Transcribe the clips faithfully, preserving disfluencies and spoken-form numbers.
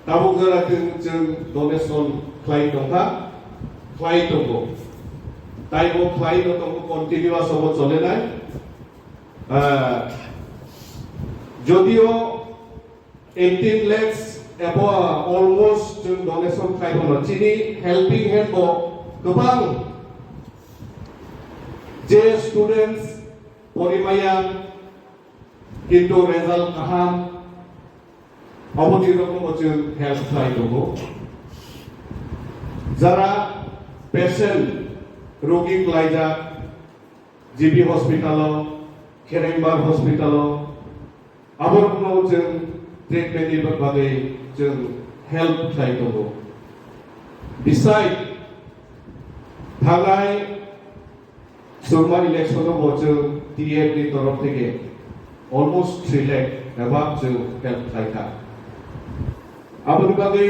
Tabuk jora chwng, chwng donation khlai tongkha, khlai tongo. Taibo khlai no tongo, continuous obo cholenai. Ah, jodio eighteen lakhs abo almost chwng donation khlai phano chini helping hand bo kwbang je students porimaya kintu result kaham, obo ni rokomo chwng help khlai tongo. Jara patient, rogi klaijak, G B hospital o, Kherengbar hospital o, aborokno chwng treatment ni bagwi chwng help khlai tongo. Beside, thangnai Chwngma election o bo chwng T F ni torof theke almost three lakh above chwng help khlai kha. Aboni bagwi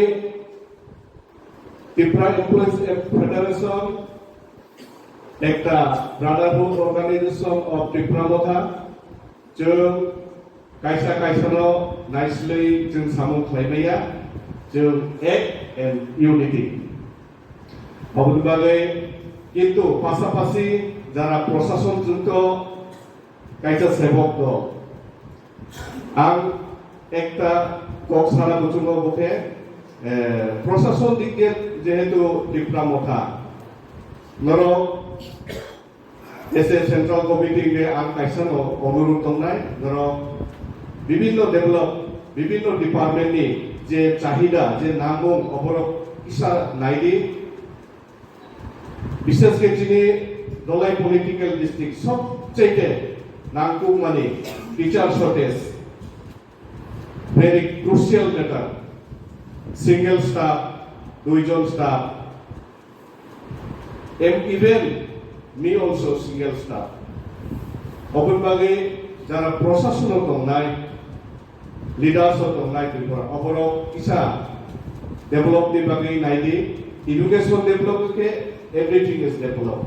Tipra Employees Federation, ekta Brotherhood Organization of Tipra Motha, chwng kaisa kaisa no naislei chwng samung khlai maya, chwng act and unity. Aboni bagwi kintu pasapasi jara prosason jukto kaisa sebok dol. Ang ekta kok sana buchungo bokhe, eh, prosason dik diye jehetu Tipra Motha. Norok S A Central Committee hingke ang kaisa no onurudh tongnai, norok bibinno develop, bibinno department ni je chahida, je nangmung, oborok kisa naidi. Bishes khe chini Dholai political district sobchaite nangkukmani teacher shortage, very crucial matter, single staff, duijon staff, and even me also single staff. Oboni bagwi jara prosasono tongnai, leaders o tongnai Tripura, oborok kisa develop ni bagwi naidi, education develop khe everything is develop.